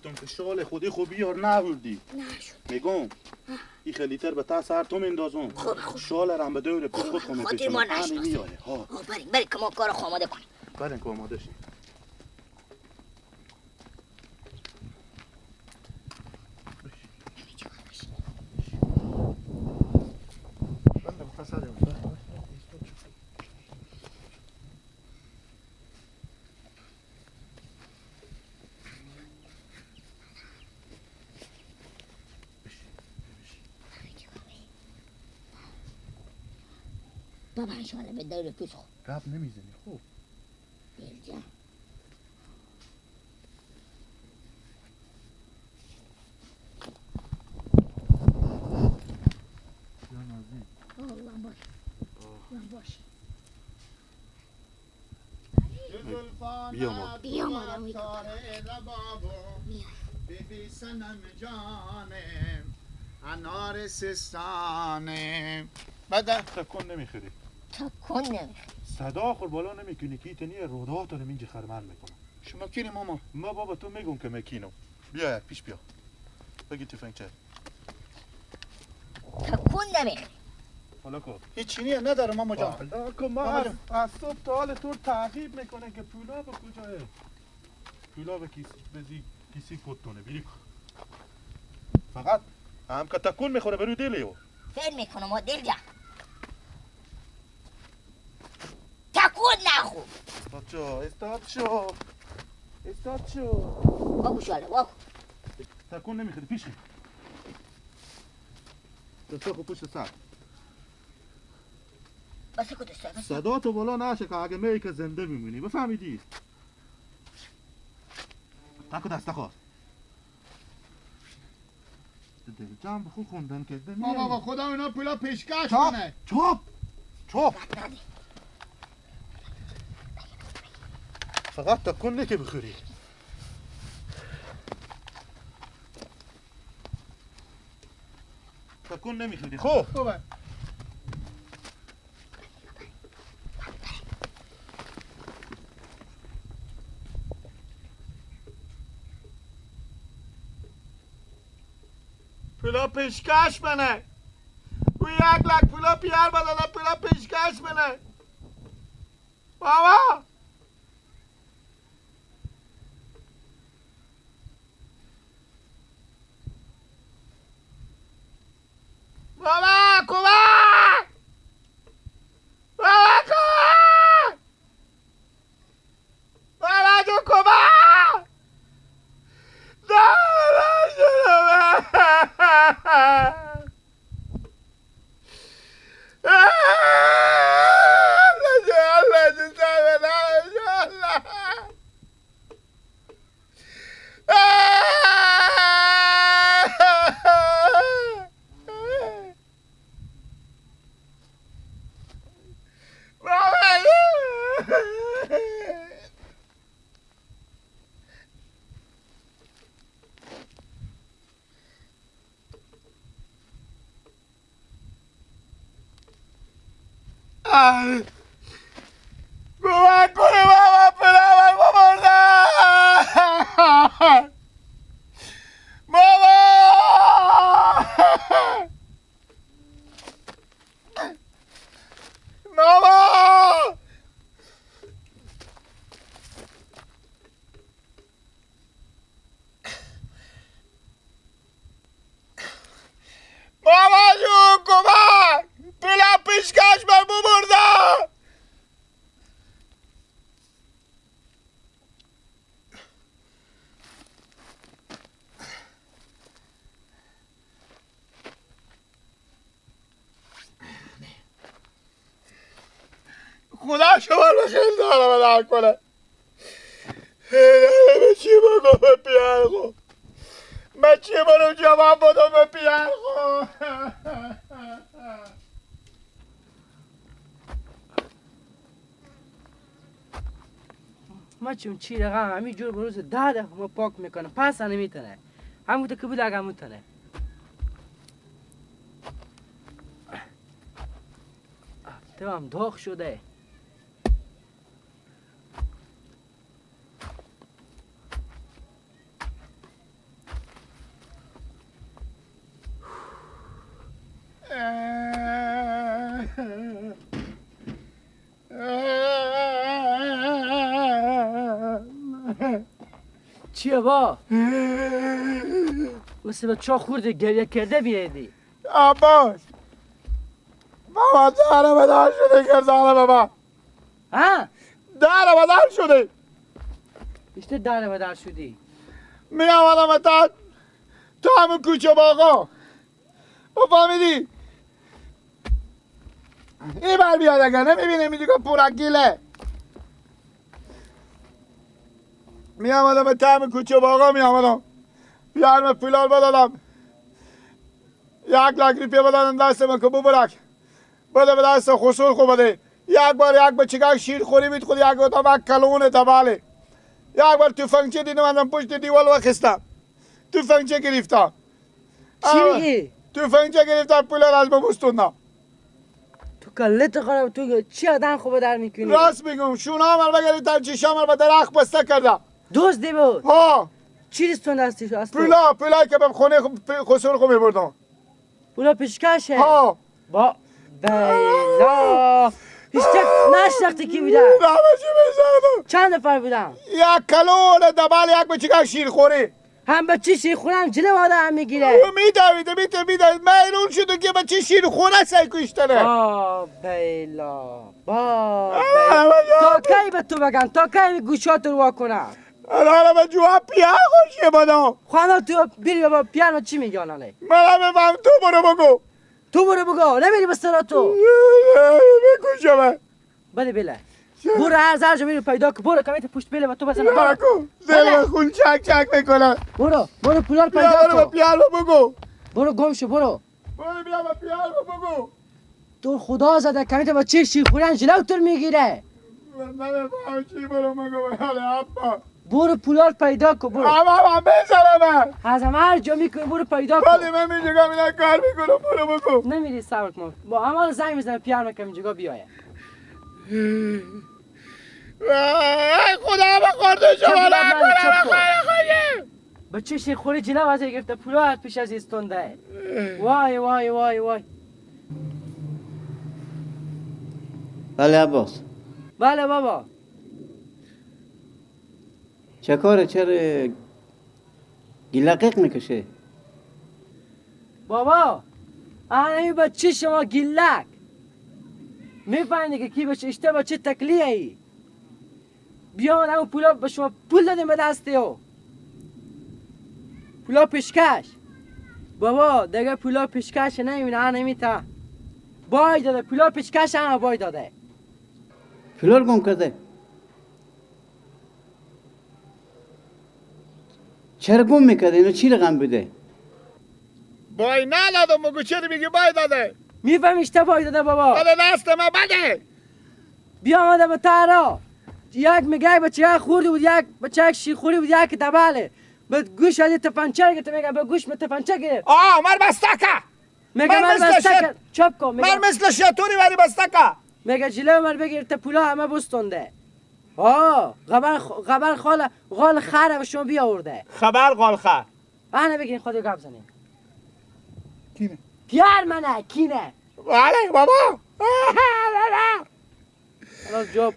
گفتم که شال خودی خو بیار نبردی. نشد. میگم این خیلی تر به تا سر تو میندازم. خوب شال رم به دور پس خود خو میپیچم. همین میاره. ها. بریم بریم که ما کار خو آماده کنیم. بریم که آماده شیم. بابا انشالله به دور پیش خو گپ نمیزنی خوب دل جان. الله باش الله باش. بیا بیا مادم بی سنم جانم انار سستانم. بعد تکون نمیخوری. تکون نمیخوری. صدا خور بالا نمیکنی که تنی رودا رو اینجا خرمن میکنم. شما کینی ماما؟ ما بابا تو میگم که مکینم. بیا پیش بیا. بگی تفنگچه. تکون نمیخوری. حالا کو هیچ نیه نداره ماما جان. حالا کو ما از صبح تا حال تو تعقیب میکنه که پولا به کجاه؟ پولا به کیسی بزی کیسی کتونه بیری. فقط هم که تکون میخوره برو دلیو. فکر میکنم ما دل جان. تکون نخور. استاد شو استاد شو استاد شو. واکو شاله واکو. تکون نمیخوری پیش خیر. دستا خو پشت سر. بس کو دستا. صدا تو بالا نشه که اگه می که زنده میمونی بفهمیدی. تکو دستا خواست. دل جان بخو خوندن که ما بابا خدا اینا پولا پیشکش کنه. چوب چوب. فقط تکون نکه بخوری. تکون نمیخوری. خب خوبه. پولا پیشکش منه. او 1 لک پولا پیار بداده پولا پیشکش منه. بابا بابا کمک بابا کمک بابا جو کمک کمک کنه بابا پدرم بابا بابا بابا بابا جون کمک پلا پیشکش بر ببردم. خدا شما رو خیلی دارم بدر کنه. به چی بگم به پیار خو؟ من چی برم جواب بدم به پیار خو؟ ما چون چی رقم همین جور بروز 10 دفعه ما پاک میکنه پس نمیتونه همون که بود اگه همون تو هم داغ شده. چیه با؟ مثل به چا خورده گریه کرده بیایدی. عباس بابا داره بدار شده گردانه بابا. ها؟ داره بدار شده. بیشتر داره بدار شدی. می آمدم تا همون کوچه باغا. فهمیدی؟ این بر بیاد اگر نمیبینه میدی که پورکیله. می آمدم به تم کوچه باغا می آمدم. بیارم پولار بدادم. 1 لک روپیه بدادم دست من که ببرک. بده به دست خسور خو بده. یک بار یک بچگاه شیر خوری مید خود یک بار کلونه تباله. یک بار تفنگچه دیدم ازم پشت دیوال وخستم. تفنگچه گرفتم. چی میگی؟ تفنگچه گرفتم پولار از ببستوندم. تو کلت خراب تو چی آدم خوب در میکنی؟ راست میگم شونه عمل بگرفتم چشم عمل به درخت بسته کردم. دوست بود؟ ها. چی رستون دستش از تو؟ پولا که به خونه خسور خو میبردم. پولا پیشکشه؟ ها. با بیلا هیچ نشناختی کی بودن؟ چند نفر بودن؟ یک کلون دبال یک بچگاه شیرخوری. هم بچه شیرخوره هم جلو آدم میگیره. میدوید میرون شد که بچه شیرخوره سعی کشتنه. با بیلا با تا کی به تو بگم تا کی گوشات رو وا کنم؟ الان من جواب پیا خوشیه بدم. خوانا تو بیری بابا پیانو چی میگی آناله؟ من بفهم تو برو بگو. تو برو بگو نمیری به سرا تو. میکشم. بله بله. برو از هر جا میری پیدا کن برو کمیت پشت بله و تو بزن. نکن دل خون چک چک میکنه. برو برو پولار پیدا کن. برو پیانو بگو. برو گم شو برو. برو بیا پیانو بگو. تو خدا زده کمیت با چه شیرخورن جلو تو میگیره. من چی برو بگو ابا. برو پولار پیدا کن برو. اما بزنم. از هر جا میکنی برو پیدا کن. ولی من میگم اینا کار میکنم برو بگو. نمیری صبر کن. با اما زنگ میزنم پیانو کم اینجا بیایه. ای خدا به خورده شما نکنه. به چه شیرخوری جلو از گرفته پولا از پیش از استونده. وای وای وای وای. بله عباس. بله بابا. چه کاره چرا گیلقیق میکشه؟ بابا این بچه شما گیلک میفهمی که کی بچه اشته بچه تکلیه ای بیان اون پولا به شما پول دادیم به دسته او پولا پیشکش بابا دیگه پولا پیشکش نمیبینه نمیتا بای داده پولا پیشکش همه بای داده. پولا رو گم کرده؟ چرا گم میکرده؟ اینو چی رقم بوده؟ بای ندادم بگو چرا میگی بای داده؟ میفهمی اشته بای داده بابا. بده دست من بده. بیا آمده به تهرا یک میگه بچه خورده بود یک بچه شیرخوری بود یک دبله به گوش از تفنچه گرفت میگه به گوش تفنچه گرفت. آه مر بسته میگه مر بسته چاپ کن. مر مثل شطوری ولی بسته میگه جلو مر بگیر پولا همه بستونده. آه خبر خال غال خره به شما بیاورده. خبر غال خر. انا بگین خودت گپ زنی. کینه؟ پیار منه کینه. بله بابا. الان جواب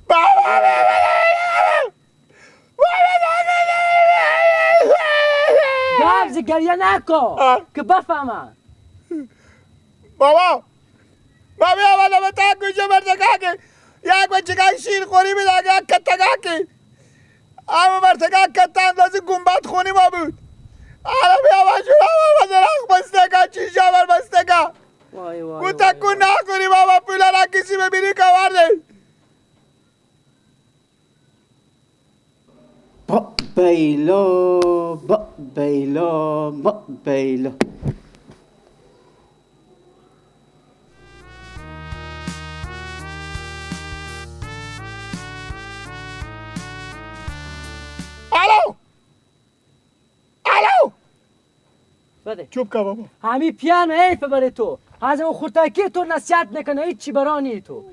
گپ ز گریه نکن که بفهمم. بابا ما بیاوردم تا گوشه مرتکا که یک بچگاه شیرخوری میده یک کتگاه که اما مرتکا کتا اندازه گنبد خونی ما بود. الان بیا بچه درخت بسته که چیشه بر بسته که گو تکون نکنی بابا پولا را کسی ببینی که ورده. با بیلا با بیلا با بیلا. الو الو بده چوب که بابا. همین پیانو حیف برای تو از اون خورتکی تو نصیحت نکنه هیچی برانی تو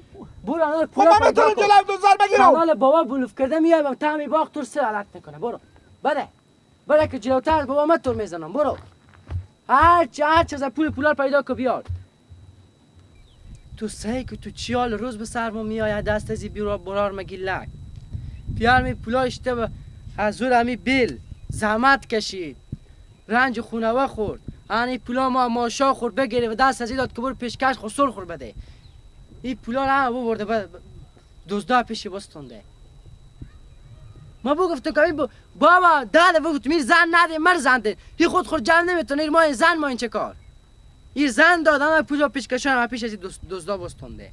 برو الان پولا پیدا کن. جلو دو زر بگیرم کانال بابا بلوف کرده میای تا همین باغ تو سر علت میکنه. برو بده بده که جلوتر بابا من تو میزنم. برو هر چه از پول پیدا کن بیار. تو سعی که تو چیال روز به سر ما میآید دست از برار مگیلک پیار می پولا اشته از زور همی بیل زحمت کشید، رنج خونوه خورد، این پولا ما ماشا خورد بگیره و دست از این داد که برو پیشکش خسر خور بده. این پولا رو هم ببرده دزدا پیش بستونده. ما بگفتم که بابا داده بگفت میر زن نده مر زن ده. هی خود خود جمع نمیتونه ما این زن ما این چه کار؟ این زن داد اما پولا پیشکشان هم پیش از دزدا بستونده.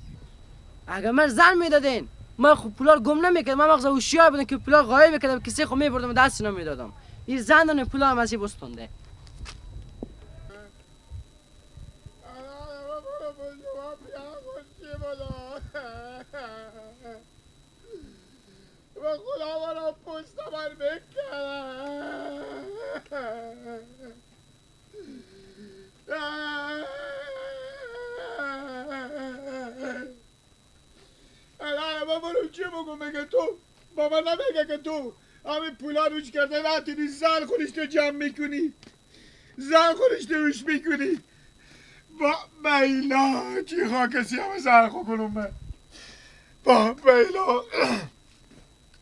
اگر مر زن میدادین ما خب پولا رو گم نمیکردم، من مغز هوشیار بودم که پولا غایب میکردم، کسی خو میبردم دست اینا میدادم. این زن دادن پولا هم از این بستونده. و خدا مرا پشت من بکنه. الان ما برو چی بگم؟ میگه تو بابا نمیگه که تو همین پولا روش کرده نتونی زن خودش تو جمع میکنی، زن خودش تو روش میکنی. با بیلا چی خاکسی همه زن خود کنم من. با بیلا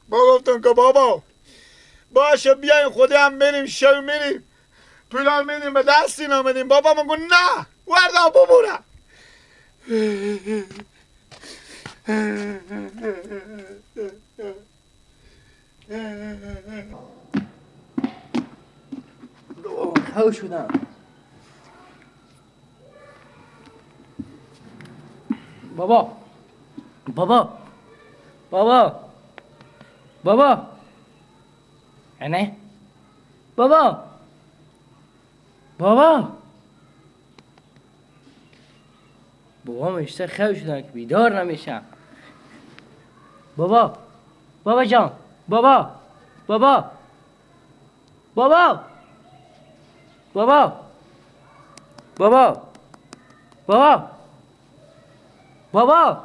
با گفتم که بابا باشه بیایم خودی هم بریم شب میریم پولا میدیم به دست اینا میدیم. بابا من گفت نه وردا ببورم. خو شدم. بابا بابا بابا بابا نه بابا بابا بابا میشته خو شدم که بیدار نمیشم. بابا بابا جان بابا بابا بابا بابا بابا بابا بابا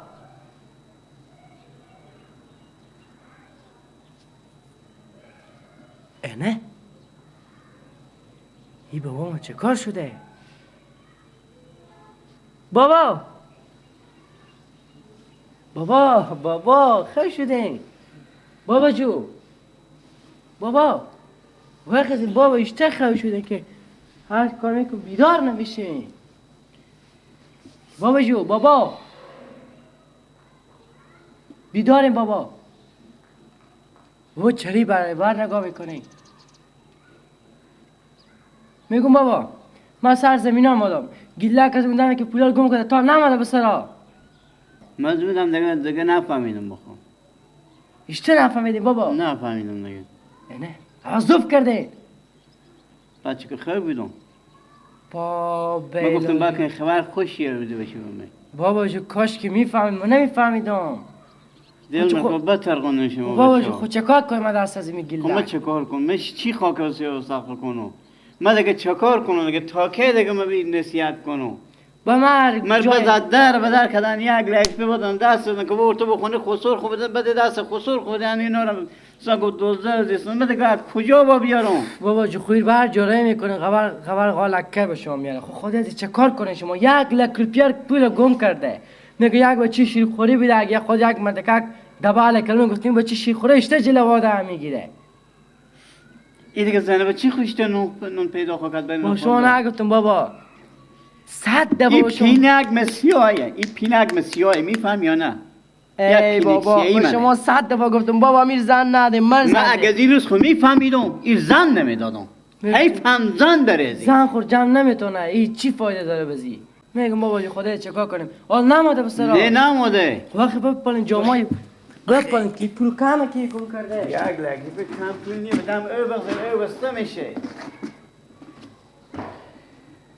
نه ای بابا ما چه کار شده؟ بابا بابا بابا خیر شده بابا جو بابا وقتی بابا اشته خیر شده که هر کار میکنم بیدار نمیشه. بابا جو بابا بیداریم بابا. و چری بر نگاه میکنی؟ میگم بابا من سر زمین آمدم گیله کسی بودم که پولا رو گم کرده تا نماده به سرا. من زودم دیگه نفهمیدم بخوام. اشته نفهمیدیم بابا؟ نفهمیدم دیگه. نه عذاب کرده بچه که خیر بودم. بابا من گفتم باید خبر خوشیه رو بده بشه به من. بابا جو کاش که میفهمید من نمیفهمیدم. دل من بدتر قانون شما بابا جو خود چه کار کنم من دست از این گیله؟ من چه کار کنم؟ من چی خاک واسه سخت کنم؟ من دیگه چه کار کنم دیگه تا کی دیگه من به نصیحت کنم؟ با مرگ من بزد در بدر کردن یک لک بودن دست دادن که بابا تو بخونه خسر خو بده بده دست خسر خو بده اینا رو سگو دوزده زیستن بده که کجا با بیارم؟ بابا جو خویر بر جاره میکنه خبر غالکه به شما میاره. خودت چه کار کنه شما؟ 1 لک روپیه پول گم کرده. میگه یک بچه شیرخوری بده اگه خود یک مردکک دباله کلمه گفتیم بچه شیرخوری اشته جلو واده میگیره. این دیگه زنه چی خوشته نون پیدا خواهد کرد؟ با شما نگفتم بابا 100 دفعه این پینک مسیایه، این پینک مسیایه میفهم یا نه؟ ای بابا با شما 100 دفعه گفتم بابا میر زن نده من زن. من اگه دیروز خو میفهمیدم این زن نمیدادم. حیف هم زن برزی زن خور جمع نمیتونه. این چی فایده داره بزی؟ میگم بابا جی خدای چیکار کنیم؟ آل نماده بسرا. نه نماده. وقتی بپالین جامای بپالین که پول کمه که گم کرده. 1 لک روپیه کم پول نی بدم او بغزن او بسته میشه.